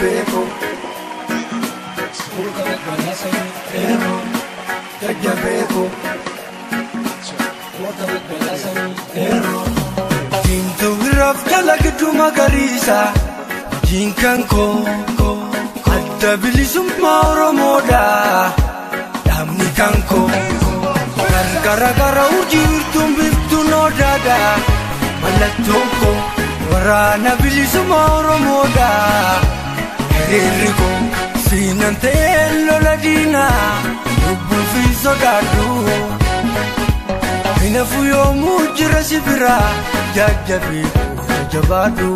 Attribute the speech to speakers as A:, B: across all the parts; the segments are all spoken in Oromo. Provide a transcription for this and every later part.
A: Jajjabeeko jajjabeeko diimtuu irraaf dalagduu magariisa hojiin kan koo adda bilisummaa Oromoodha dhaabni kan koo gargara gara urjii wirtuun biiftuun odaadha mallattoon koo waraana bilisummaa Oromoodha hiriirri koo siinan ta'ee lola diinaa lubbuu fi sodaadhu hinafu yoomuu jira si biraa jajjabeeku jajjabaadhu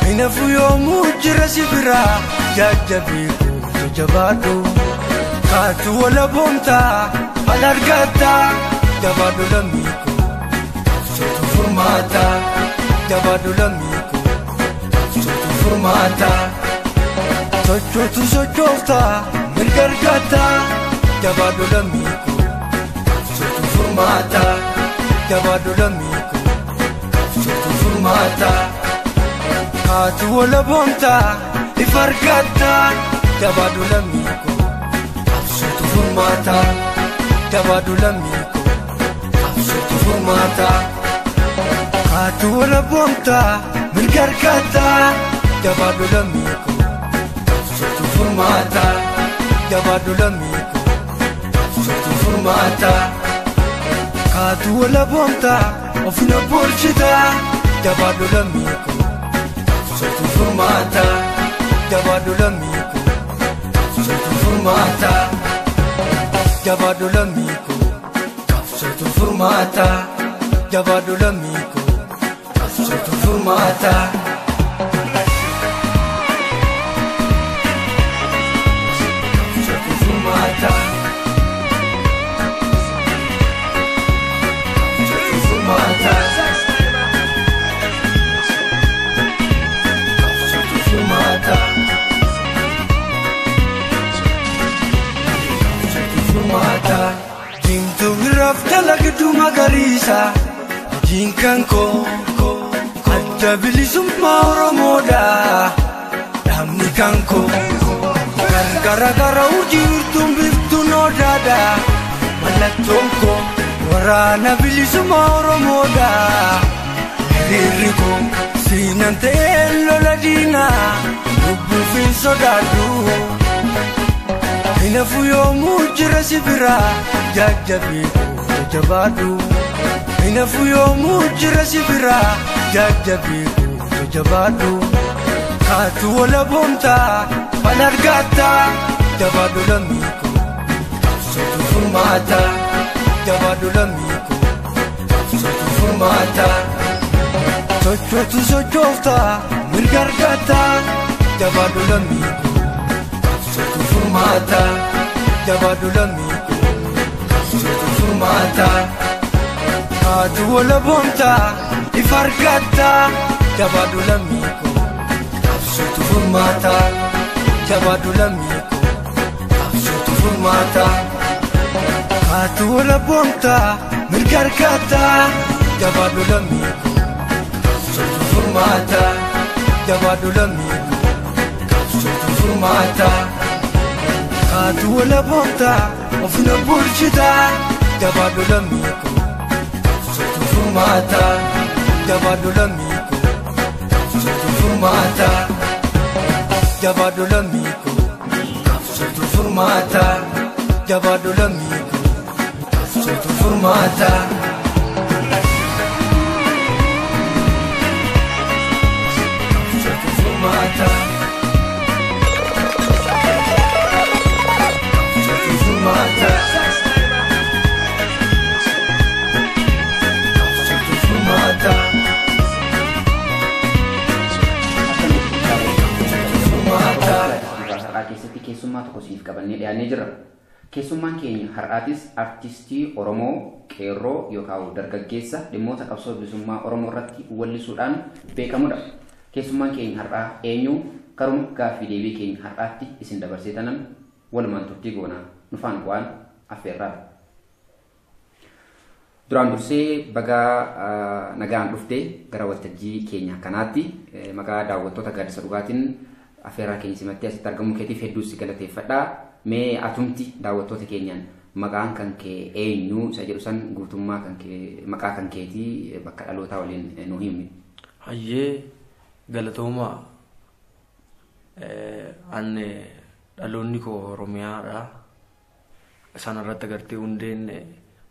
A: hinafu yoomuu jira si biraa jajjabeeku jajjabaadhu kaatu wala boontaa bal argataa jabaadhu lammiiko qabsootu furmaata jabaadhu lammiiko qabsootu furmaata sochootu sochooftaa mirga argataa jabaadhu lammiiko qabsootu furmaata jabaadhu lammiiko qabsootu furmaata kaatu wala boontaa ifa argataa jabaadhu lammiiko qabsootu furmaata jabaadhu lammiiko qabsootu furmaata kaatu wala boontaa mirga argataa jabaadhu lammiiko qabsootu furmaata jabaadhu lammiiko qabsootu furmaata kaatu wala boontaa ofina bulchitaa jabaadhu lammiiko qabsootu furmaata jabaadhu lammiiko qabsootu furmaata jabaadhu lammiiko qabsootu furmaata jabaadhu lammiiko qabsootu furmaata. Qabsootu furmaata. Qabsootu furmaata. Qabsootu furmaata. Qabsootu furmaata. Diimtuu irraaf dalagduu magariisa hojiin kan koo adda bilisummaa Oromoodha dhaabni kan koo gargara gara urjii wirtuun biiftuun odaadha mallattoon koo waraana bilisummaa Oromoodha hiriirri koo siinan ta'ee lola diinaa lubbuu fi sodaadhu hinafu yoomuu jira si biraa jajjabeeku jajjabaadhu hinafu yoomuu jira si biraa jajjabeeku jajjabaadhu kaatu wala boontaa bal argataa jabaadhu lammiiko qabsootu furmaata jabaadhu lammiiko qabsootu furmaata sochootu sochooftaa mirga argataa jabaadhu lammiiko qabsootu furmaata jabaadhu lammiiko qabsootu furmaata kaatu wala boontaa ifa argataa jabaadhu lammiiko qabsootu furmaata jabaadhu lammiiko qabsootu furmaata kaatu wala boontaa mirga argataa jabaadhu lammiiko qabsootu furmaata jabaadhu lammiiko qabsootu furmaata kaatu wala boontaa ofina bulchitaa jabaadhu lammiiko qabsootu furmaata jabaadhu lammiiko qabsootu furmaata jabaadhu lammiiko qabsootu furmaata jabaadhu lammiiko qabsootu furmaata. Qabsootu furmaata. Qabsootu furmaata. Qabsootu furmaata. Qabsootu furmaata.
B: Har'aa keessatti keessummaa tokko siif qabannee dhiyaannee jirra. Keessummaan keenya har'aatis artistii Oromoo qeerroo yookaan dargaggeessa dhimmoota qabsoo bilisummaa Oromoo irratti wallisuudhaan beekamudha. Keessummaan keenya har'aa eenyu karuma gaaffii deebii keenya har'aatti isin dabarsee tanan walumaan turtii goonaa nufaan bu'aan affeerraa. Duraan dursee bagaa nagaan dhuftee gara waltajjii keenya kanaatti maqaa daawwattoota gaaddisa dhugaatiin Afeerraa keenya simattee asitti argamuu keetiif hedduu si galateeffadha. Mee atumti daawwattoota keenyaan maqaan kan kee eenyu isa jedhu san guutummaa kan kee maqaa kan keetii bakka dhalootaa waliin nu himi.
A: Hayyee galatoomaa. Ani dhaloonni koo Oromiyaadha. Sanarratti agartee hundeen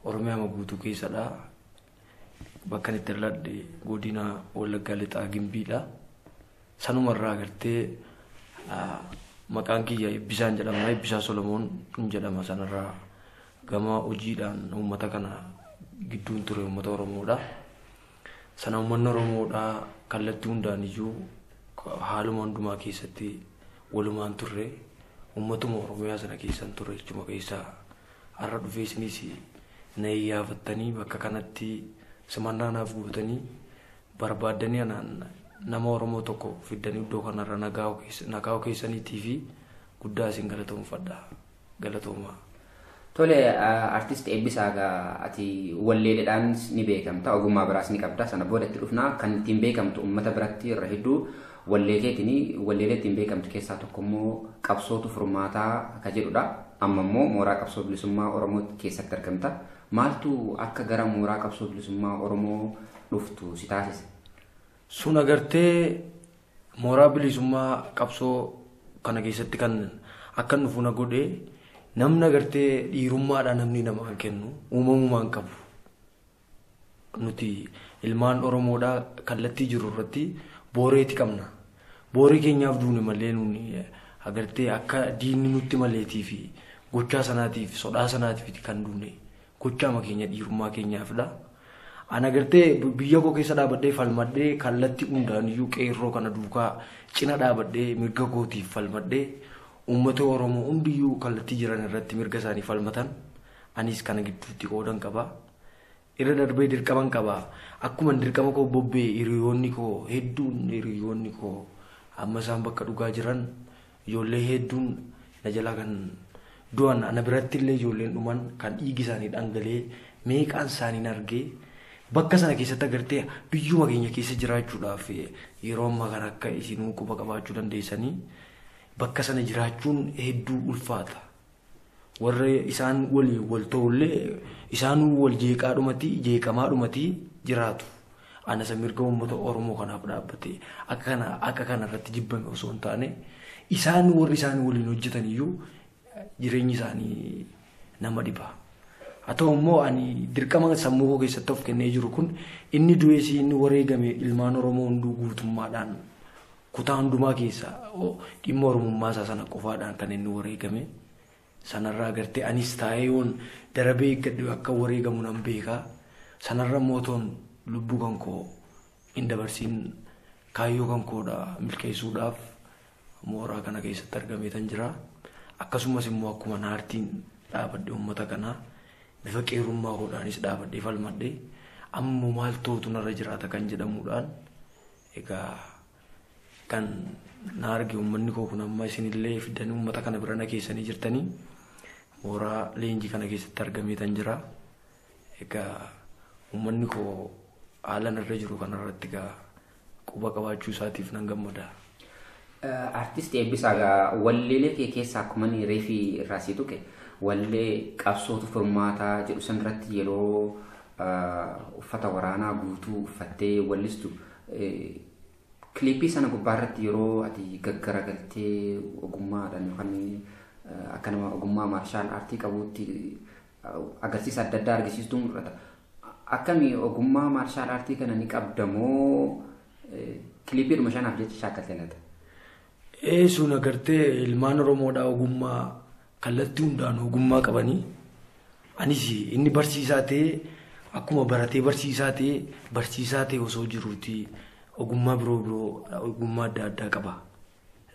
A: Oromiyaa guutuu keessadha. Bakka itti dhaladhe godina Wallaggaa Lixaa Gimbiidha. Sanumarraa agartee maqaan kiyya Eebbisaan jedhama. Eebbisaa Solomoon jedhama. Sanarraa gama hojiidhaan uummata kana gidduun ture uummata Oromoodha. Sana uummanni Oromoodha kallattii hundaan iyyuu haaluma hundumaa keessatti walumaan turre uummatuma Oromiyaa sana keessan turre jechuma keessaa har'a dhufee isinis na iyyaafattanii bakka kanatti simannaa naaf guutanii barbaaddanii anaan nama Oromoo tokko fiddanii iddoo kanarra nagaa keessaniitii fi guddaa isin galatoomfadha. Galatoomaa.
B: Tole, artist Eebbisaa egaa ati walleeleedhaan ni beekamta, ogummaa biraas ni qabda. Sana booda itti dhufnaa kan ittiin beekamtu uummata biratti irra hedduu wallee keetiin walleelee ittiin beekamtu keessaa tokko immoo qabsootu furmaataa ka jedhudha. Amma immoo mooraa qabsoo bilisummaa Oromoo keessatti argamta. Maaltu akka gara mooraa qabsoo bilisummaa Oromoo dhuftu si taasise?
A: Sun agartee mooraa bilisummaa qabsoo kana keessatti kan akka dhufu na godhe namni agartee dhiirummaadhaan namni namaan kennu uumamumaan qabu. Nuti ilmaan Oromoodhaa kallattii jiru irratti booreeti qabna. Booree keenyaaf duune malee nuuni agartee akka diinni nutti maleetii fi gochaa sanaatiif sodaa sanaatiif kan duune gochaama keenya dhiirummaa keenyaafidha. Ani agartee biyya koo keessa dhaabadhee falmadhee kallattii hundaan iyyuu qeerroo kana duukaa cina dhaabadhee mirga kootiif falmadhee uummata Oromoo hundiyyuu kallattii jiran irratti mirga isaanii falmatan anis kana gidduutti qoodan qaba. Irra darbee dirqaman qaba. Akkuma dirqama koo bobbee hiriyoonni koo hedduun hiriyoonni koo amma isaan bakka dhugaa jiran ijoollee hedduun na jalaa kan du'an ana biratti illee ijoolleen dhuman kan dhiigi isaanii dhangalee meeqaan isaanii argee bakka sana keessatti agartee biyyuma keenya keessa jiraachuudhaaf yeroo ammaa kana akka isinuu quba qabaachuu dandeessanii bakka sana jiraachuun hedduu ulfaata. Warra isaan waliin wal ta'ullee isaanuu wal jeeqaadhumati jeeqamaadhumati jiraatu. Ana isa mirga uummata Oromoo kanaaf dhaabbate akka kana irratti jibbame osoo hin taane isaan warri isaan waliin hojjetan iyyuu jireenyi isaanii nama dhiba. Haa ta'u immoo ani dirqama sammuu koo keessatti of kennee jiru kun inni du'ees inni wareegame ilmaan Oromoo hunduu guutummaadhaan kutaa hundumaa keessa dhimma Oromummaa isaa sana qofaadhaan kan inni wareegame. Sanarraa agartee anis taa'ee yoon darabee eeggadhu akka wareegamu nan beekaa. Sanarra mootoon lubbuu kan koo hin dabarsiin kaayyoo kan koodha milkeessuudhaaf mooraa kana keessatti argameetan jira. Akkasumas immoo akkuma aartiin dhaabadhe uummata kanaa bifa qeerrummaa koodhaanis dhaabadhee falmadhee ammoo maal tootu narra jiraata kan jedhamuudhaan egaa kan na arge uummanni koo kun amma isinillee fiddanii uummata kana bira na keessanii jirtanii mooraa leenjii kana keessatti argameetan jira. Egaa uummanni koo haala narra jiru kanarratti egaa quba qabaachuu isaatiif nan gammada.
B: Artist Eebbisaa egaa walleelee kee keessaa akkuma inni reefii irraa sii tuqe wallee qabsootu furmaataa jedhu san irratti yeroo uffata waraanaa guutuu uffattee wallistu kiliippii sana gubbaa irratti yeroo ati gaggaragaltee ogummaadhaan yookaan akka nama ogummaa maarshaal aartii qabuutti agarsiisa adda addaa argisiistuu mul'ata. Akkami ogummaa maarshaal aartii kana ni qabda moo kiliippiidhuma shanaaf jecha shaakkalte laata?
A: Sun agartee ilmaan Oromoodhaa ogummaa kallattii hundaan ogummaa qabanii anis inni barsiisaa ta'ee akkuma baratee barsiisaa ta'ee osoo jiruuti ogummaa biroo ogummaa adda addaa qaba.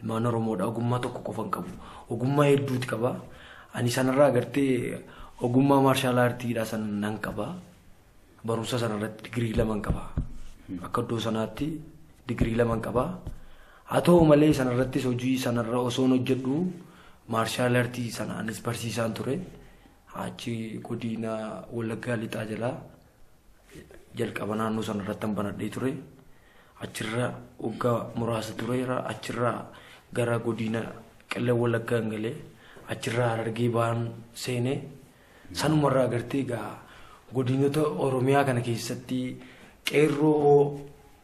A: Ilmaan Oromoodhaa ogummaa tokko qofa hin qabu. Ogummaa hedduuti qaba. Ani sanarraa agartee ogummaa maarshaal aartiidhaa sana nan qaba. Barumsa sanarratti digirii 2 qaba. Akka iddoo sanaatti digirii 2 qaba. Haa ta'u malee sanarrattis hojii sanarra osoon hojjedhu maarshaal aartii sana anis barsiisaan ture. Achi godina Wallaggaa Lixaa jalaa jalqaba naannoo sanarratti banadhee ture. Achirra waggaa muraasa tureera. Achirra gara godina Qellem Wallaggaa hin galee achirraa Harargee ba'an seenee sanumarraa agartee egaa godinota Oromiyaa kana keessatti qeerroo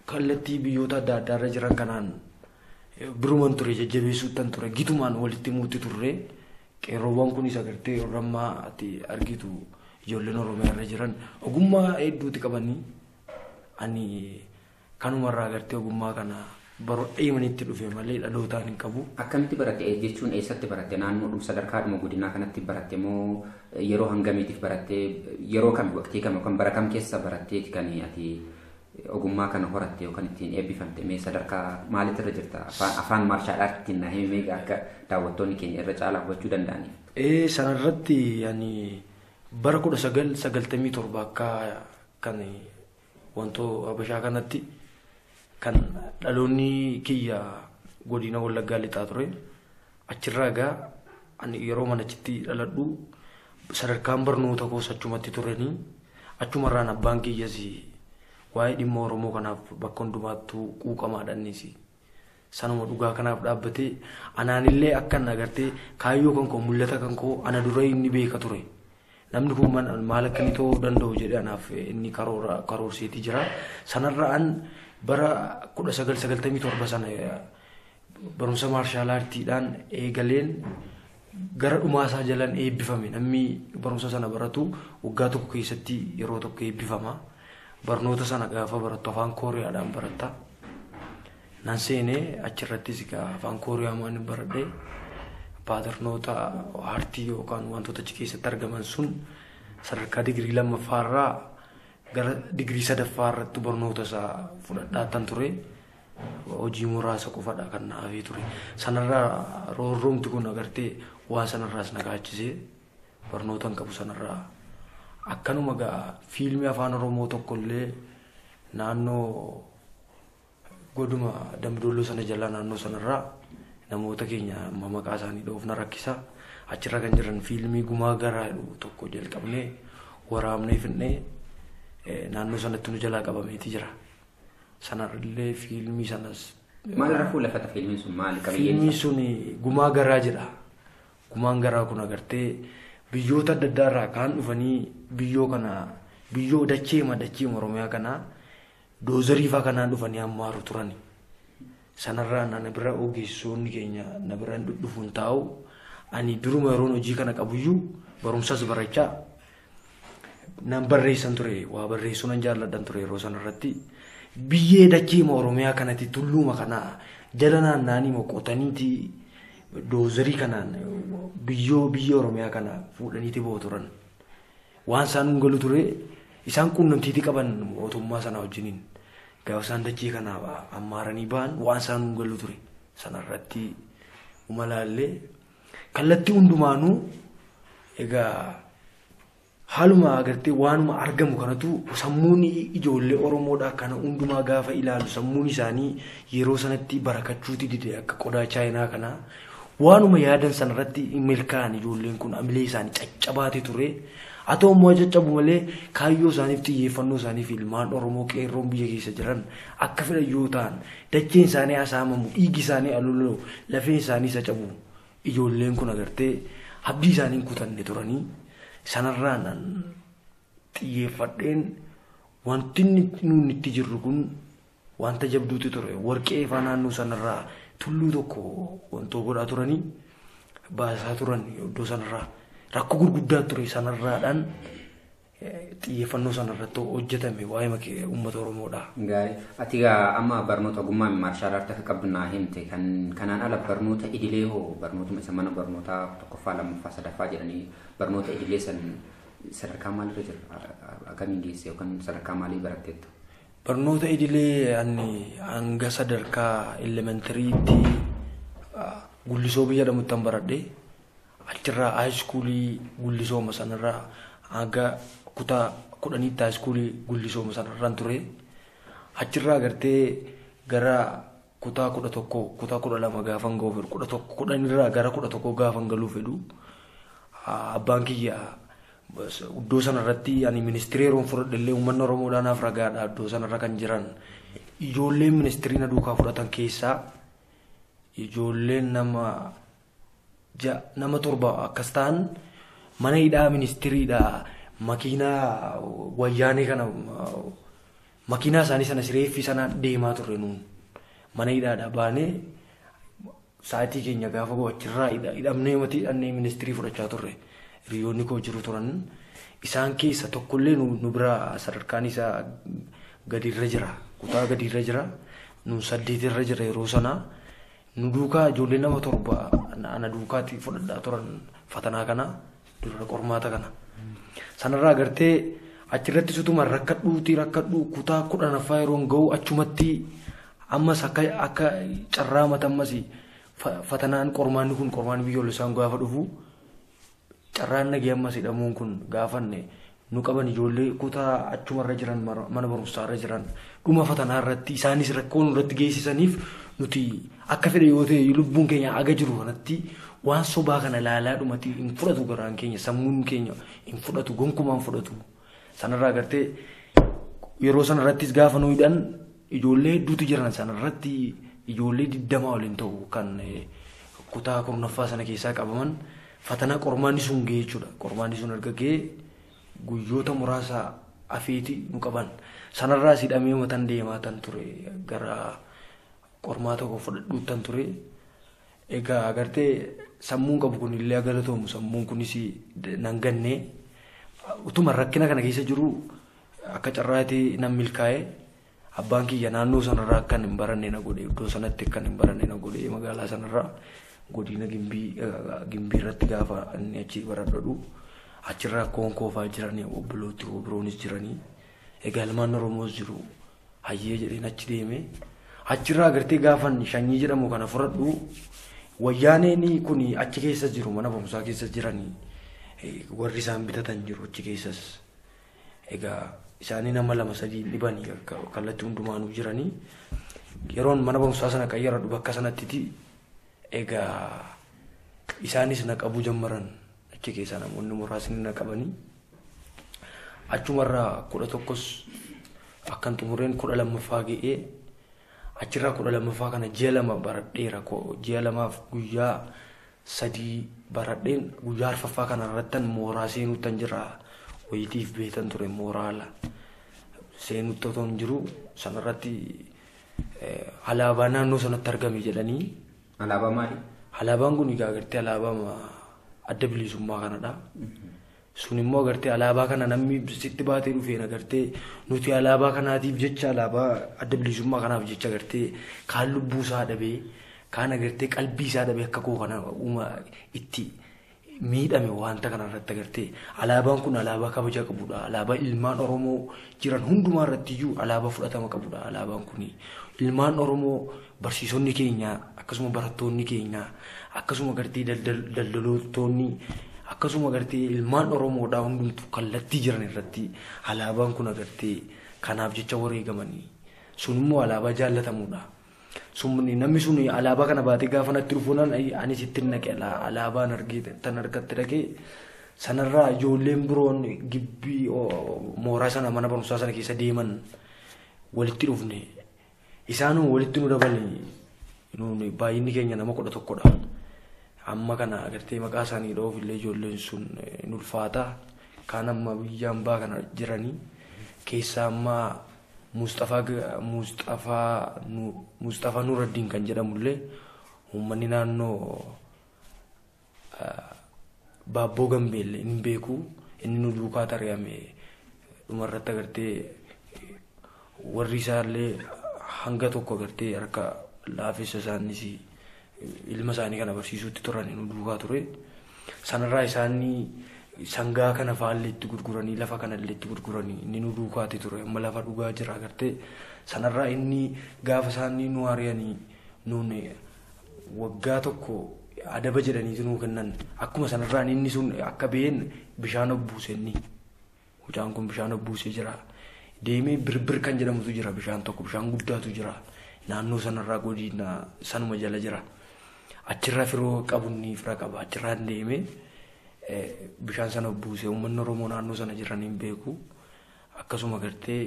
A: kallattii biyyoota adda addaarra jiran kanaan biruman ture jajjabeessuuttan ture gitumaan walitti muutti turre qeerroowwan kunis agartee yeroo ammaa ati argitu ijoolleen Oromiyaa irra jiran ogummaa hedduuti qabanii ani kanumarraa agartee ogummaa kana barodhee manitti dhufe malee dhalootaan hin qabu.
B: Akkamitti baratte jechuun eessatti baratte naannoodhuma sadarkaadhuma godinaa kanatti baratte moo yeroo hangamiitiif baratte yeroo kam waqtii kam yookaan bara kam keessa baratteeti kan ati ogummaa kana horatte yookaan ittiin eebbifamte mee sadarkaa maaliitirra jirta afaan maarshaal aartiin na himi akka daawwattoonni keenya irra caalaa hubachuu danda'aniif.
A: Sanarratti ani bara 1997 akka kan wantoo Habashaa kanatti kan dhaloonni kiyya godina Wallaggaa lixaa ture achirraa egaa ani yeroo mana achitti dhaladhu sadarkaan barnoota koos achumatti turanii achumarraan abbaan kiyyas waa'ee dhimma Oromoo kanaaf bakka hundumaattuu quuqamaadha innis sanuma dhugaa kanaaf dhaabbatee anaanillee akkan agartee kaayyoo kan koo mul'ata kan koo ana dura inni beeka ture. Namni kun maal akka inni ta'uu danda'u jedhee anaaf inni karoorseetii jira. Sanarra an bara 1997 sana barumsa maarshaal aartiidhaan eegaleen gara dhumaasaa jalan eebbifame. Namni barumsa sana baratu waggaa tokko keessatti yeroo tokko eebbifama. Barnoota sana gaafa barattu afaan Kooriyaadhaan baratta. Nan seenee achirrattis afaan Kooriyaa maan baradhee paaternoota aartii yookaan wantoota achi keessatti argaman sun sadarkaa digirii lammaffaarraa gara digirii sadaffaarratti barnoota isaa fudhadhaatan ture. Hojii muraasa qofadha kan na hafee ture. Sanarraa roorroomti kun agartee waan sanarraas na kaachisee barnoota hin qabu sanarraa akkanuma gaa fiilmii afaan Oromoo tokkollee naannoo goduma Dambidolloo sana jalaa naannoo sanarraa namoota keenya amma maqaa isaanii dhoof na rakkisa. Achirra kan jiran fiilmii gumaa garaa jedhu tokko jalqabnee waraabnee finnee naannoo sanatti nu jalaa qabameeti jira. Sanarrillee fiilmii sanas.
B: Maalirra fuulleffata fiilmiin sun maali qabiyyeen
A: Fiilmiin sun gumaa garaa jedha. Gumaan garaa kun agartee biyyoota adda addaa irraa kaan dhufanii biyyoo kana biyyoo dacheema Oromiyaa kana doozarii fa'aa kanaan dhufanii hammaaru turani. Sanarraa na bira ogeessonni keenya na bira dhufuun taa'u ani duruma yeroon hojii kana qabuyyuu barumsas barachaa nan barreessan ture waa barreessuu nan jaalladhan ture yeroo sanarratti biyyee dacheema Oromiyaa kanatti tulluuma kana jala naanna'anii qotaniiti doozarii kanaan biyyoo biyya Oromiyaa kana fuudhaniiti ba'u turan. Waan isaan galu ture isaan quunnamtiitii qaban mootummaa sana wajjiniin gaafa isaan dachee kana hammaaranii ba'an waan isaan galu ture sanarratti umalaallee kallattii hundumaanuu egaa haaluma agartee waanuma argamu kanatu sammuun ijoollee Oromoodhaa kana hundumaa gaafa ilaalu sammuun isaanii yeroo sanatti barakachuuti dide akka qodaa Chaayinaa kanaa waanuma yaadan sanarratti milkaa'an ijoolleen kun amilee isaanii caccabaate ture. Haa ta'u immoo caccabu malee kaayyoo isaaniif xiyyeeffannoo isaaniif ilmaan Oromoo qeerroon biyya keessa jiran akka fedhan yoo ta'an dacheen isaanii hasaamamu dhiigi isaanii alololu lafeen isaanii cacabu ijoolleen kun agartee abdii isaanii hin kutanne turanii sanarraan xiyyeeffadheen wanti nuti itti jirru kun wanta jabduutu ture warqee faa naannoo sanarraa tulluu tokko wantoo godhaa turanii baasaa turan iddoo sanarraa rakkoo gurguddaa ture sanarraadhaan xiyyeeffannoo sanarratti hojjetame waa'ee uummata Oromoodha.
B: Gaarii. Ati egaa amma barnoota ogummaa maarshaal aartii akka qabdu naa himte kan kanaan ala barnoota idilee hoo barnootuma isa mana barnootaa tokkoffaa lammaffaa sadaffaa jedhanii barnoota idilee san sadarkaa maalirra jira? Akkamiin geesse yookaan sadarkaa maalii baratteetta?
A: Barnoota idilee ani hanga sadarkaa elementariitti Gullisoo biyya jedhamutti an baradhe achirraa haayiskuulii Gullisooma sanarraa hanga kutaa 10tti haayiskuulii Gullisooma sanarraan ture. Achirraa agartee gara kutaa 11 kutaa 12 gaafan ga'uu fedhu 11 10irraa gara 11 gaafan galuu fedhu abbaan kiyya iddoo sanarratti ani ministirii yeroon fudhadhe illee uummanni Oromoodhaa naaf ragaadha iddoo sanarra kan jiran ijoolleen ministirii na duukaa fudhatan keessaa ijoolleen nama 7 akkas ta'an mana hidhaa ministiriidha makiinaa wayyaanee kana makiinaa isaanii sana sireeffii sana deemaa turre nuun mana hidhaadha baanee sa'aatii keenya gaafa achirraa hidhamnee mati hidhannee ministirii fudhachaa turre hiriyoonni koo jiru turan isaan keessa tokkollee nu biraa sadarkaan isaa gadiirra jira kutaa gadiirra jira nu 8 irra jira yeroo sana nu duukaa ijoollee nama 7 ana duukaatti fudhadhaa turan fatanaa kana dura qormaata kana sanarraa agartee achirratti sutuma rakkadhuu kutaa 10ffaa yeroon ga'u achumatti ammas akka carraa matammas fatanaan qormaanni kun qormaanni biyyoolessaan gaafa dhufu carraan nagee ammas hidhamuun kun gaafanne nu qaban ijoollee kutaa achumarra jiran mana barumsaarra jiran dhuma fatanaa irratti isaanis rakkoo nurratti geessisaniif nuti akka fedhe yoo ta'e lubbuun keenya aga jiru kanatti waan sobaa kana ilaalaa dhumati hin fudhatu garaan keenya sammuun keenya hin fudhatu gonkumaa hin fudhatu sanarraa agartee yeroo sanarrattis gaafa nu hidhan ijoollee hedduutu jiran sanarratti ijoollee 20 waliin ta'u kan kutaa 10ffaa sana keessaa qabaman fatanaa qormaanni sun ga'e jechuudha. Qormaanni sun erga ga'e guyyoota muraasa afeeti nu qaban sanarraa hidhamee matan deemaa tan ture gara qormaata koo fudhadhuuttan ture. Egaa agartee sammuun qabu kun illee galatoomu sammuun kunis nan gannee utuma rakkina kana keessa jiru akka carraatee nan milkaa'e abbaan kiyya naannoo sanarraa akkan hin baranne na godhe iddoo sanatti akkan hin baranne na godhe magaalaa sanarraa godina Gimbii irratti gaafa inni achi baradhu achirraa koonkoofaa jiranii obbolooti biroonis jiranii egaa ilmaan Oromoos jiru hayyee jedheen achi deeme achirraa agartee gaafan shanyii jedhamu kana fudhadhu wayyaaneen kun achi keessa jiru mana barumsaa keessa jiranii warri isaan bitatan jiru achi keessas egaa isaanii nama 2 3 dhibanii kallattii hundumaanuu jiranii yeroon mana barumsaa sana qayyaradhu bakka sanattiti egaa isaanis na qabuu jammaran achi keessa namoonni muraasni na qabanii achumarraa 11s akkan xumureen 12ffaa ga'ee achirraa 12ffaa kana ji'a 2 baradheera ji'a 2f guyyaa 3 baradheen guyyaa 4ffaa kana irrattan mooraa seenuuttan jira wayitiif beetan ture mooraala seenutti otoo hin jiru sanarratti alaabaa naannoo sanatti argame jedhanii.
B: Alaabaa maali?
A: Alaabaan kun egaa agartee alaabaa adda bilisummaa kanadha. Sun immoo agartee alaabaa kana namni sitti baatee dhufeen agartee nuti alaabaa kanaatiif jecha alaabaa adda bilisummaa kanaaf jecha agartee kaan lubbuu isaa dhabee kaan agartee qalbii isaa dhabee akka koo kana uuma itti miidhame wanta kanarratti agartee alaabaan kun alaabaa kabaja qabudha. Alaabaa ilmaan Oromoo jiran hundumaa irratti iyyuu alaabaa fudhatama qabudha. Alaabaan kun ilmaan Oromoo barsiisonni keenya akkasuma barattoonni keenya akkasuma agartee daldaltoonni akkasuma agartee ilmaan Oromoodhaa hundumtuu kallattii jiran irratti alaabaan kun agartee kanaaf jecha wareegamanii sun immoo alaabaa jaallatamuudha. Sumni namni sun alaabaa kana baatee gaafa natti dhufuunaan anis ittiin naqe alaabaan argee tan harkatti dhaqee sanarraa ijoolleen biroon gibbii mooraa sana mana barumsaa sana keessa deeman walitti dhufne isaanuu walitti nu dabale nuuni baay'inni keenya nama 11dha. Amma kana agartee maqaa isaanii dhoof illee ijoolleen sun nu ulfaata kaan amma biyya hambaa kana jiranii keessaa amma Mustafaa Nuraddiin kan jedhamullee uummanni naannoo Baabboo Gambeellee hin beeku inni nu duukaa tari'ame dhumarratti agartee warri isaallee hanga tokko agartee harka laafessa isaanis ilma isaanii kana barsiisuutti turan nu duukaa ture. Sanarraa isaanii sangaa kana faallee itti gurguranii lafa kanallee itti gurguranii inni nu duukaati ture amma lafa dhugaa jira agartee sanarraa inni gaafa isaanii nu ari'anii nuun waggaa tokko adaba jedhaniitu nuu kennan akkuma sanarraan inni sun akka ba'een bishaan obbuuse inni mucaan kun bishaan obbuusee jira deemee birbir kan jedhamutu jira bishaan tokko bishaan guddaatu jira naannoo sanarraa godina sanuma jala jira achirraa firoo qabunni fira qaba achirraan deemee bishaan sana buusee uummanni Oromoo naannoo sana jiran hin beeku akkasuma agartee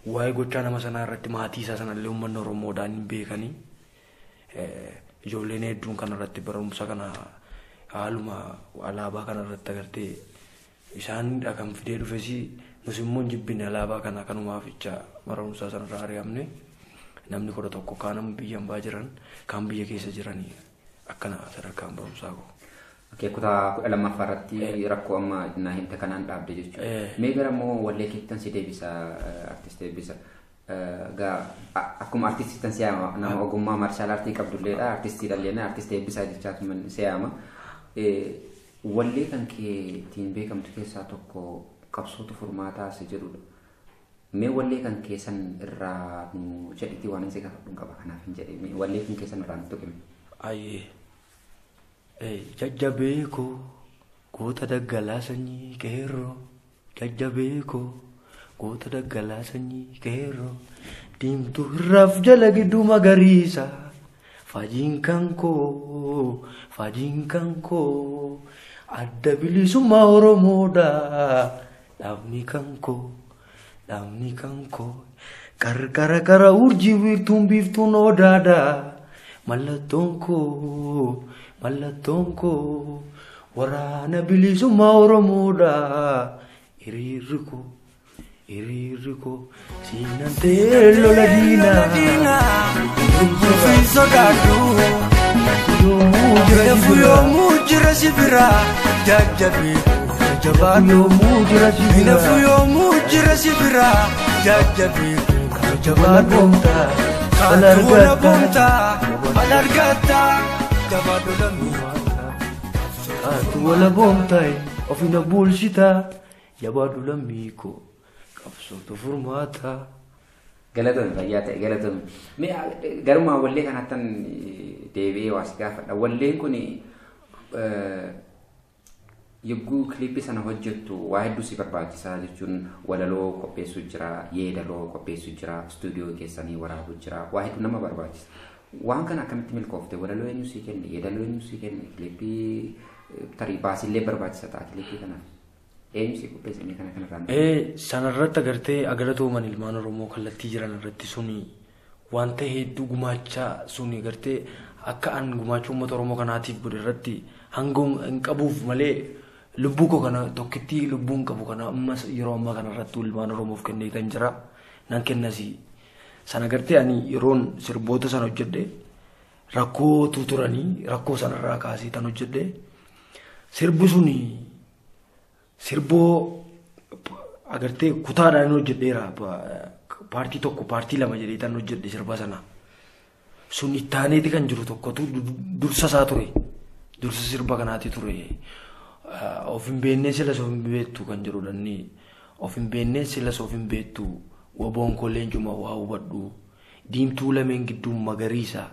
A: waa'ee gochaa nama sanaa irratti maatii isaa sanallee uummanni Oromoodhaan hin beekanii Ijoolleen hedduun kanarratti barumsa kana haaluma alaabaa kanarratti agartee isaanidha kan fidee dhufes nus immoo hin jibbine alaabaa kana kanumaaf jecha barumsa sanarraa ari'amne namni 11 kaan biyya hambaa jiran kaan biyya keessa jiranii akkana sadarkaan barumsaa koo.
B: Okey, kutaa 12ffaa irratti rakkoo amma naa himte kanaan dhaabde jechuudha. Mee gara immoo wallee keettan si deebisa artist Eebbisa. Akkuma artistiittan si yaama nama ogummaa maarshaal aartii qabdulleedha artistiidhalleedha artist Eebbisaa jechaatu si yaama. Wallee kan keetiin beekamtu keessaa tokko qabsootu furmaataa si jedhudha. Mee wallee kan keessan irraa nu jedhitii waan si gaafadhu qaba kanaaf hin jedhe wallee kan keessan irraa nu tuqime.
A: Ayyee. Jajjabeekoo goota daggalaa sanyii qeerroo jajjabeekoo goota daggalaa sanyii qeerroo diimtuu irraaf jala gidduu magariisa faajiin kan koo adda bilisummaa Oromoodha dhaabni kan koo qarqara qara urjii wiirtuun biiftuun odaadha mallattoon koo waraana bilisummaa Oromoodha hiriirri koo siinaan ta'ee lola diinaa
C: Ofiin sodaadhu yoomuu jira si bira jajjabeeku jabaadhu
A: yoomuu jira si bira
C: yoomuu jira si bira jajjabeeku jabaadhu wala boomtaa wal argataa jabaadhu lammii.
A: Ati wala boomtaa ofiin bulchitaa jabaadhu lammii koo qabsootu furmaataa.
B: Galatoon fayyaa ta'e galatoon. Mee garumaa wallee kanattan deebi'ee waa si gaafadha. Walleen kun yogguu kiliippii sana hojjettu waa hedduu si barbaachisaa jechuun walaloo qopheessuu jira, yeedaloo qopheessuu jira, istuudiyoo keessanii waraabuu jira, waa hedduu nama barbaachisa. Waan kana akkamitti milkoofte? Walaloo eenyu sii kenne? Yeedaloo eenyu sii kenne? Kiliippii tarii baasillee barbaachisa ta'a kiliippii kanaaf. Eenyu sii qopheesse inni kana kanarraa?
A: Sanarratti agartee agalatooman ilmaan Oromoo kallattii jiran irratti suni wanta hedduu gumaachaa suni agartee akka an gumaachuu uummata Oromoo kanaatiif godhe irratti hanga hin qabuuf malee lubbuu koo kana tokkittii lubbuun qabu kana ammas yeroo ammaa kanarratti ilmaan Oromoof kennee kan jira nan kennasi. Sana agartee ani yeroon sirboota sana hojjedhe rakkootu turanii rakkoo sanarraa kaasee tan hojjedhe sirbi suni sirboo agartee kutaadhaan hojjedheera paartii 1 paartii 2 jedhee tan hojjedhe sirba sana. Sun ittaaneeti kan jiru tokkotu dursa isaa ture. Dursa sirba kanaati ture. Of hin beeknee silas of hin beektu kan jedhudha inni. Of hin beeknee silas of hin beektu waboon koo leencuma waa hubadhu. Diimtuu lameen gidduun magariisa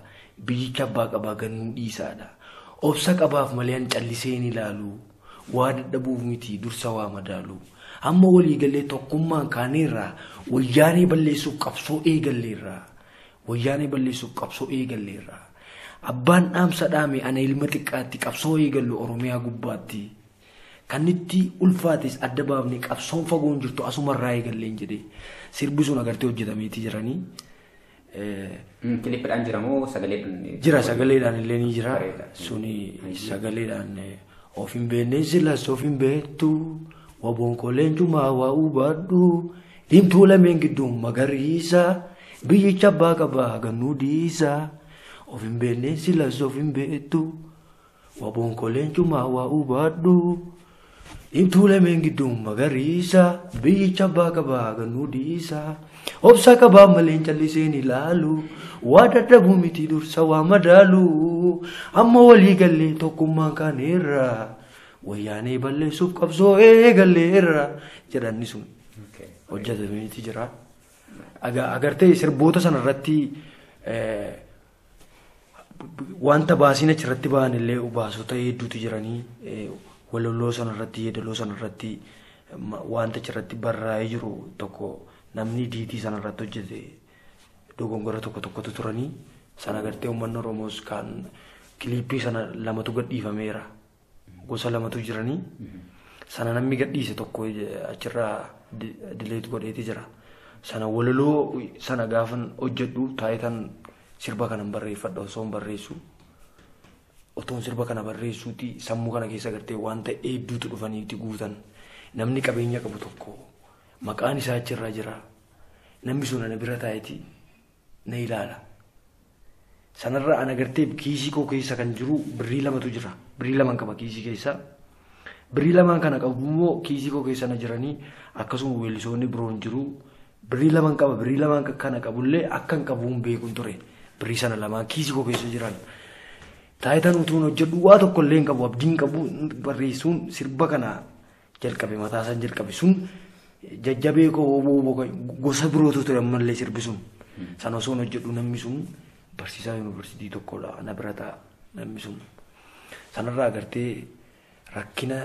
A: biyyicha abbaa qabaa gannuu dhiisaadha. Obsa qabaaf malee an callisee hin ilaalu. Waa dadhabuuf miti dursa waa madaalu. Amma waliigalee tokkummaan kaaneerraa wayyaanee balleessuuf qabsoo eegalleerraa. Wayyaanee balleessuuf qabsoo eegalleerraa. Abbaan dhaamsa dhaame ana ilma xiqqaatti qabsoo eegallu Oromiyaa gubbaatti. Kan itti ulfaates adda baafnee qabsoon fagoon jirtu asumarraa eegalleen jedhee sirbi sun agartee hojjetameetii jiranii.
B: Kiliippiidhaan jira moo sagaleedhaan?
A: Jira sagaleedhaan illee ni jira. Suni sagaleedhaan of hin beeknee silas of hin beektu waboon koo leencumaa waa hubadhu diimtuu lameen gidduun magariisa biyyicha abbaa qabaa gannuu dhiisa of hin beeknee silas of hin beektu waboon koo leencumaa waa hubadhu diimtuu lameen gidduun magariisa biyyicha abbaa qabaa gannuu dhiisa obsa qabaa malee callisee hin ilaalu waa dadhabuu miti dursa waa madaalu amma waliigallee tokkummaan kaaneerra wayyaanee balleessuuf qabsoo eegalleerra jedhanni sun hojjetameeti jira. Agartee sirboota sanarratti wanta baasiin achirratti ba'an illee baasota hedduutu jiranii walaloo sanarratti yeedaloo sanarratti wanta achirratti barraa'ee jiru tokko namni diitii sanarratti hojjete dogongora tokko tokkotu turanii sana agartee uummanni Oromoos kan kiliippii sana lamatu gadhiifameera. Gosa lamatu jiranii sana namni gadhiise tokko achirraa dileet godheeti jira. Sana walaloo sana gaafan hojjedhu taayitan sirba kanan barreeffadha osoo hin barreessu. Otoon sirba kana barreessuuti sammuu kana keessa agartee wanta hedduutu dhufaniiti guutan. Namni qabeenya qabu tokko maqaan isaa achirra jira. Namni sun ana bira taa'eeti na ilaala. Sanarra ana agartee kiisii koo keessa kan jiru birrii lamatu jira. Birrii lamaan qaba kiisii keessa. Birrii lamaan kana qabu immoo kiisii koo keessa na jiranii akkasuma weellisoonni biroon jiru. Birrii lamaan qaba. Birrii lamaan kana qabullee akka hin qabuun beekuun ture. Birrii sana lamaan kiisii koo keessa jiran. Taayitaan utuun hojjedhu waa tokko illee hin qabu abdiin qabu barreessuun sirba kana jalqabe mataa isaan jalqabe sun jajjabee koo oboo gosa birootu ture ammallee sirbi sun. Sana osoo hojjedhu namni sun barsiisaa yuunivarsiitii tokkodha na bira ta'a namni sun. Sanarraa agartee rakkina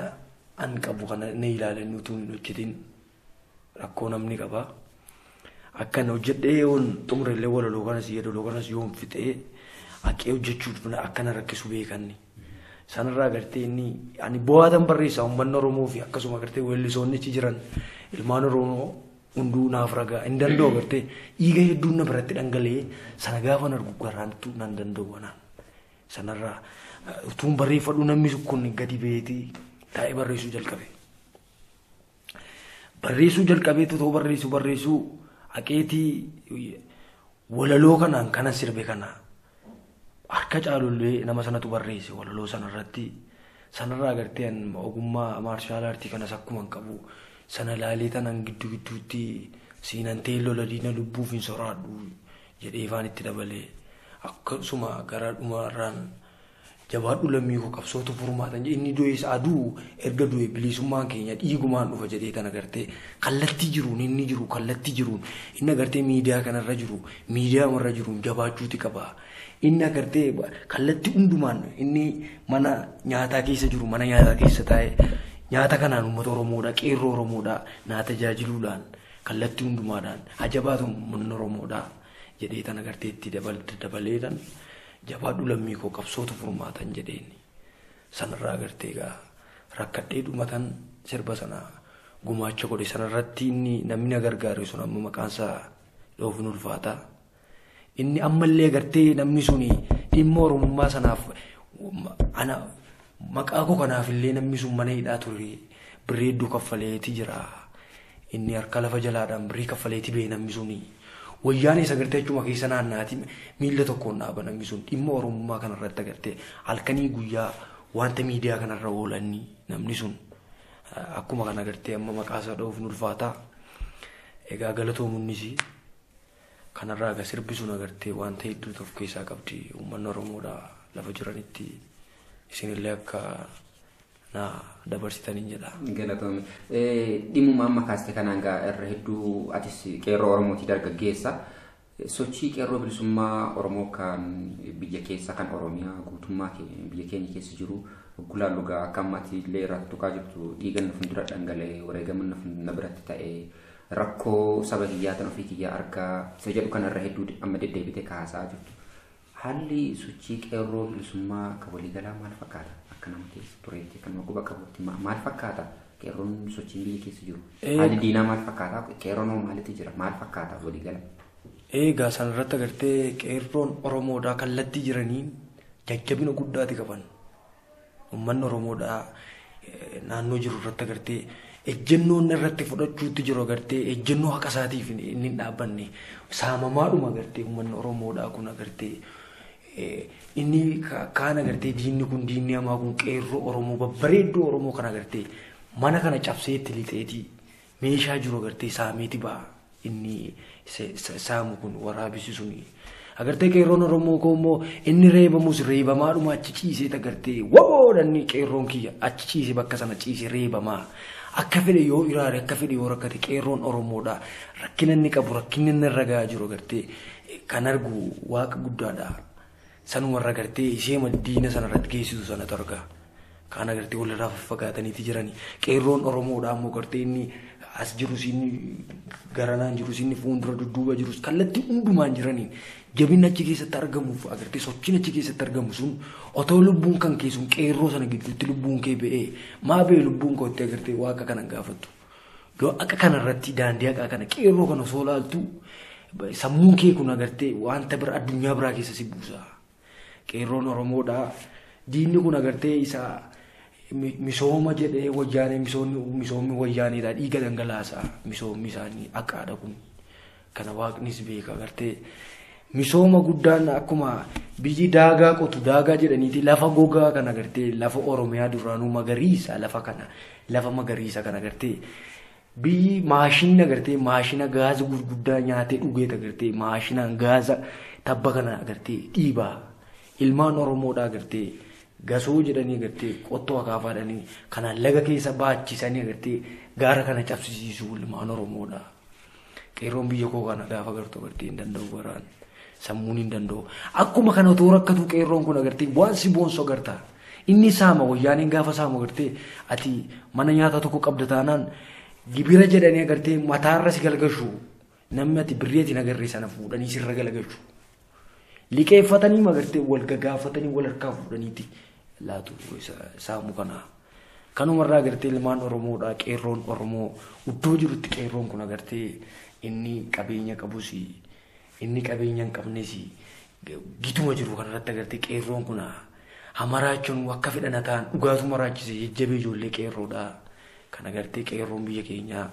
A: an qabu kana na ilaalan utuun hin hojjetin rakkoo namni qaba. Akkan hojjedhee yoon xumurellee walaloo kanas yeedaloo kanas yoon fixee haqee hojjechuuf akkana rakkisu beekanni. Sanarraa agartee inni ani bu'aatan barreessa uummanni Oromoo fi akkasuma agartee weellisoonni achi jiran ilmaan Oromoo hunduu naaf ragaa hin danda'u agartee dhiiga hedduun na biratti dhangala'ee sana gaafa argu garaantu nan danda'u anaan. Sanarraa utuun barreeffadhu namni kun gadi ba'eetii taa'ee barreessuu jalqabe. Barreessuu jalqabeetu ta'uu barreessuu haqeetii walaloo kanaan kana sirbe kana. Harka caalullee nama sanatu barreesse walaloo sanarratti sanarraa agartee ogummaa maarshaal aartii kanas akkuma hin qabu sana laalee tanan gidduu gidduutti siinantee lola diina lubbuuf hin soraadhu jedhee ifaan itti dabalee akkasuma gara dhumarraan jabaadhu lammii koo qabsootu furmaatan inni du'es aduu erga du'e bilisummaan keenya dhiigumaan dhufa jedhee tan agartee kallattii jiruun inni jiru kallattii jiruun inni agartee miidiyaa kanarra jiru miidiyaa marra jiruun jabaachuuti qaba. Inni agartee kallattii hundumaan inni mana nyaataa keessa jiru mana nyaataa keessa taa'ee nyaata kanaan uummata Oromoodha qeerroo Oromoodha naa tajaajiluudhaan kallattii hundumaadhaan ajabaatu uummanni Oromoodha jedhee tan agartee itti dabaleedhaan jabaadhu lammii koo qabsootu furmaatan jedheen sanarraa agartee egaa rakkadhee dhumatan sirba sana gumaacha godhe sanarratti inni namni na gargaare sun amma maqaansaa dhoofuun ulfaata. Inni ammallee agartee namni suni dhimma Oromummaa sanaaf ana maqaa koo kanaaf illee namni sun mana hidhaa ture birrii hedduu kaffaleeti jira. Inni harka lafa jalaadhaan birrii kaffaleeti ba'e namni suni. Wayyaan isa agartee achuma keessa naannaati miila tokkoon dhaaba namni sun dhimma Oromummaa kanarratti agartee halkanii guyyaa wanta miidiyaa kanarra oolanni namni sun akkuma kana agartee amma maqaa isaa dha'uuf ulfaata. Egaa galatoomunnis kanarraa egaa sirbi sun agartee wanta hedduutu of keessaa qabdi uummanni Oromoodha lafa jiranitti isinillee akka na dabarsitaniin jedha.
B: Galatoome. Dhimmuma amma kaaste kanaan gaa irra hedduu atis qeerroo Oromootii dargaggeessa. Sochii qeerroo bilisummaa Oromoo kan biyya keessa kan Oromiyaa guutummaa biyya keenya keessa jiru gulaallu gaa akka ammaatti illee irratti tuqaa jirtu dhiigan na fuuldura dhangala'ee wareegama na biratti ta'ee rakkoo saba kiyyaa tan ofii kiyyaa argaa isa jedhu kanarra hedduu amma deddeebitee kaasaa jirtu. Haalli sochii qeerroo bilisummaa kan waliigalaa maal fakkaata? Akka nama keessa tureetti kan nama quba qabutti maal fakkaata? Qeerroon sochiin biyya keessa jiru. Haalli diinaa maal fakkaata? Qeerroon hoo maalitti jira? Maal fakkaata waliigala?
A: Egaa sanarratti agartee qeerroon Oromoodhaa kallattii jiraniin jajjabina guddaati qaban. Uummanni Oromoodhaa naannoo jiru irratti agartee ejjennoon irratti fudhachuutti jiru agartee ejjennoo haqa isaatiif inni hin dhaabbanne saamamaadhuma agartee uummanni Oromoodhaa kun agartee inni kaan agartee diinni kun diinni hamaa kun qeerroo Oromoo babbareedduu Oromoo kan agartee mana kana cabsee itti lixeetii meeshaa jiru agartee saameeti ba'a inni saamu kun waraabessi suni. Agartee qeerroon Oromoo koo immoo inni reebamus reebamaadhuma achi ciisee agartee waboodhanni qeerroon kiyya achi ciisee bakka sana ciisee reebamaa. Akka fedhe yoo iraare akka fedhe yoo rakkate qeerroon Oromoodha. Rakkina inni qabu rakkinni inni irra gahaa jiru agartee kan argu waaqa guddaadha. Sanumarra agartee ishee diina sanarratti geessisu sanatu argaa. Kaan agartee walirraa faffagaataniiti jirani. Qeerroon Oromoodha ammoo agartee inni as jirus inni garanaan jirus inni fuuldura dudduuba jirus kallattii hundumaan jiraniin jabinni achi keessatti argamuuf agartee sochiin achi keessatti argamu sun otoo lubbuun kan kee sun qeerroo sana gidduutti lubbuun kee ba'ee maa ba'e lubbuun koo itti agartee waaqa kana gaafattu. Yoo akka kanarratti daandii haqaa kana qeerroo kana osoo laaltu sammuun kee kun agartee wanta bira addunyaa biraa keessa si buusa. Qeerroon Oromoodhaa Diinni kun agartee isa misooma jedhee wayyaanee misoomni wayyaaneedha dhiiga dhangalaasaa misoomni isaanii aqaadha kun. Kana waaqnis beeka agartee misooma guddaan akkuma biyyi daagaa qotu daagaa jedhaniiti lafa gogaa kan agartee lafa Oromiyaa duraanuu magariisa lafa kana lafa magariisa kan agartee biyyi maashinni agartee maashina gaasa gurguddaa nyaatee dhugeet agartee maashinaan gaasa tabba kana agartee dhiibaa ilmaan Oromoodhaa agartee gasoo jedhanii agartee qottoo akaafaadhanii kanaan laga keessa baachisanii agartee gaara kana cabsisiisuu ilmaan Oromoodhaa. Qeerroon biyya koo kana gaafa agartu agartee hin danda'u baraan sammuun hin danda'u. Akkuma kana otoo rakkatu qeerroon kun agartee waan si boonsu agarta. Inni saama wayyaaniin gaafa saamu agartee ati mana nyaata tokko qabda taanaan gibira jedhanii agartee mataarra si galgashu namni ati birreetiin agarree sana fuudhanii sirra galgashu. Liqeeffatanii agartee wal gagaafatanii wal harkaa fuudhaniiti laatu saamu kana. Kanumarraa agartee ilmaan Oromoodhaa qeerroon Oromoo iddoo jirutti qeerroon kun agartee inni qabeenya qabus inni qabeenya hin qabnes gituma jiru kanarratti agartee qeerroon kun hamaraachuun akka fedhan ta'an dhugaatu maraachise jajjabee ijoollee qeerroodhaa. Kan agartee qeerroon biyya keenyaa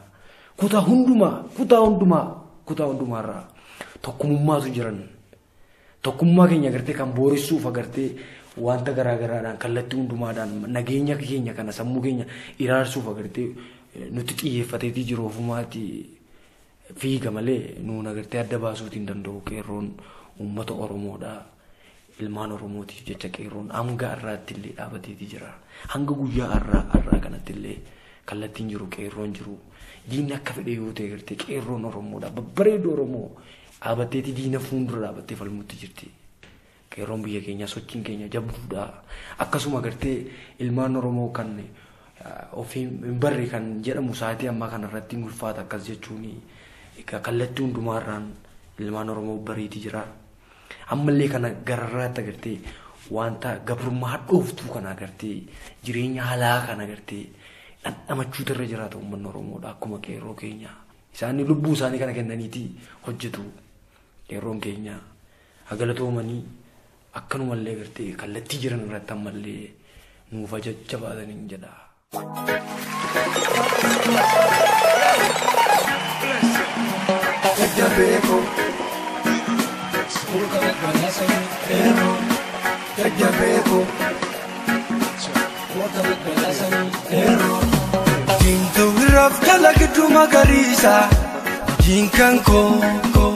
A: kutaa hundumaarraa tokkummaatu jiran. Tokkummaa keenya agartee kan booressuuf agartee wanta garaagaraadhaan kallattii hundumaadhaan nageenya keenya kana sammuu keenya iraarsuuf agartee nuti xiyyeeffateetii jiru ofumaatti fiiga malee nuun agartee adda baasuutiin hin danda'u qeerroon uummata Oromoodhaa. Ilmaan Oromootiif jecha qeerroon hanga har'aatti illee dhaabateetii jira. Hanga guyyaa har'aa kanatti illee kallattiin jiru qeerroon jiru. Diinni akka fedhe yoo ta'e agartee qeerroon Oromoodha. Babbareedu Oromoo dhaabatteetii diina fuuldura dhaabattee falmuutti jirti. Qeerroon biyya keenyaa sochiin keenya jabduudha. Akkasuma agartee ilmaan Oromoo kan ofii hin barre kan jedhamu sa'aatii ammaa kanarratti ulfaata akkas jechuun egaa kallattii hundumaarraan ilmaan Oromoo bareetii jira. Ammallee kana gararraatti agartee wanta gabrummaa hadhooftuu kana agartee jireenya haalaa kana agartee dhandhamachuutu irra jiraata uummanni Oromoodha akkuma qeerroo keenya. Isaan lubbuu isaanii kana kennaniiti hojjetu qeerroon keenya. Hagalatoomanii akkanumallee agartee kallattii jiran irratti ammallee nuuf jajjabaatanii jedha.
C: Jajjabeeko. Jajjabeeko. Diimtuu irraaf jala gidduu magariisa hojiin koo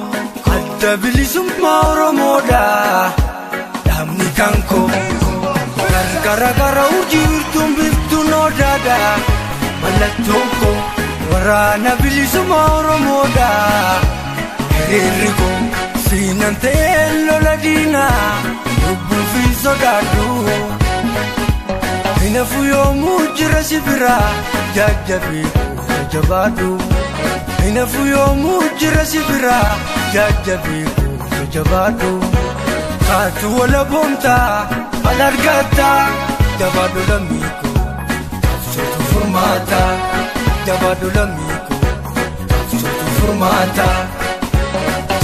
C: adda bilisummaa Oromoodha dhaabni kan koo gargara gara urjii wirtuun biiftuun odaadha mallattoon koo waraana bilisummaa Oromoodha hiriirri koo siinaan ta'ee lola diinaa lubbuu fi sodaadhu. Hinafu yoomuu jira si biraa jajjabii jabaadhu. Hinafu yoomuu jira si biraa jajjabii jabaadhu. Kaatu wala boontaa wal argataa jabaadhu lammiikoo qabsootu furmaata jabaadhu lammiikoo qabsootu furmaata.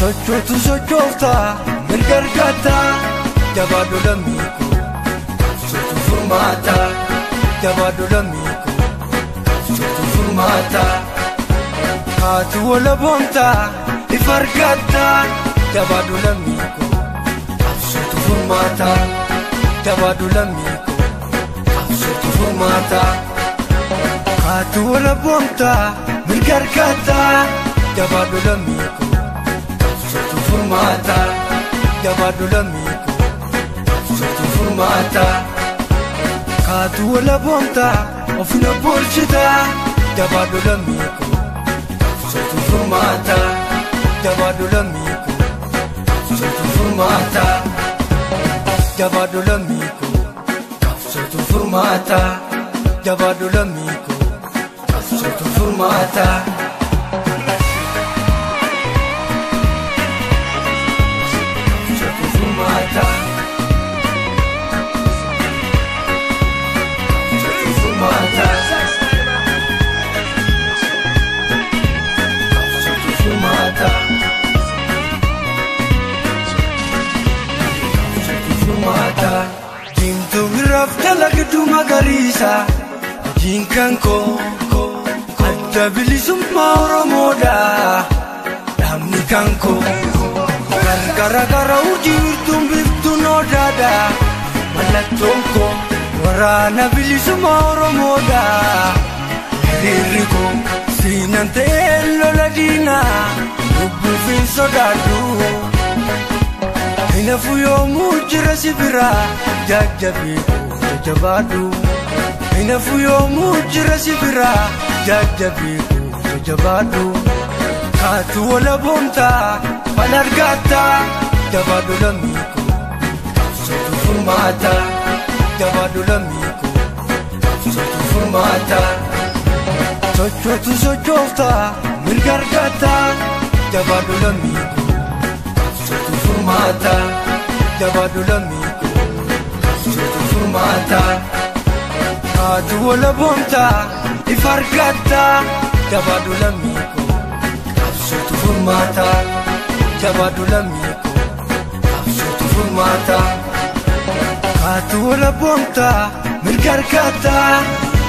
C: Sochootu sochooftaa mirga argataa jabaadhu lammiikoo. Furmaata jabaadhu lammiikoo qabsootu furmaata. Kaatu wala boontaa ifa argataa jabaadhu lammiikoo qabsootu furmaata jabaadhu lammiikoo qabsootu furmaata. Kaatu wala boontaa mirga argataa jabaadhu lammiikoo qabsootu furmaata jabaadhu lammiikoo qabsootu furmaata. Kaatu wala boontaa ofina bulchitaa jabaadhu lammiikoo qabsootu furmaata jabaadhu lammiikoo qabsootu furmaata jabaadhu lammiikoo qabsootu furmaata jabaadhu lammiikoo qabsootu furmaata. Qabsootu furmaata. Furmaata. Diimtuu Gaaf dalagdu magariisa hojiin kan koo adda bilisummaa Oromoodha dhaabni kan koo gargara gara urjii wirtuun biftuun odaadha mallattoon koo waraana bilisummaa Oromoodha hiriirri koo siinan ta'ee lola diinaa lubbuuf hin sodaadhu. Hinafu yoomuu jira si biraa jajjabeeku jajjabaadhu. Hinafu yoomuu jira si biraa jajjabeeku jajjabaadhu. Kaatu wala boontaa fal argataa jabaadhu lammiiko qabsootu furmaata. Jabaadhu lammiiko qabsootu furmaata. Sochootu sochooftaa mirga argataa jabaadhu lammiiko. Qabsootu furmaata jabaadhu lammiiko qabsootu furmaata. Kaatu wala boontaa ifa argataa jabaadhu lammiiko qabsootu furmaata. Jabaadhu lammiiko qabsootu furmaata. Kaatu wala boontaa mirga argataa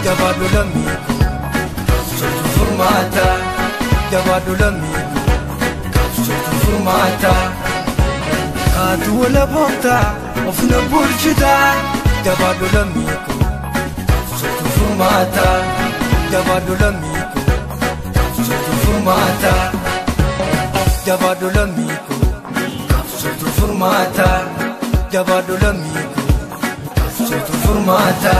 C: jabaadhu lammiiko qabsootu furmaata. Jabaadhu lammiiko qabsootu furmaata. Kaatu wala boontaa of na bulchitaa jabaadhu lammiiko qabsootu furmaata. Jabaadhu lammiiko qabsootu furmaata. Jabaadhu lammiiko qabsootu furmaata. Jabaadhu lammiiko qabsootu furmaata.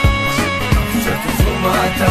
C: Qabsootu furmaata.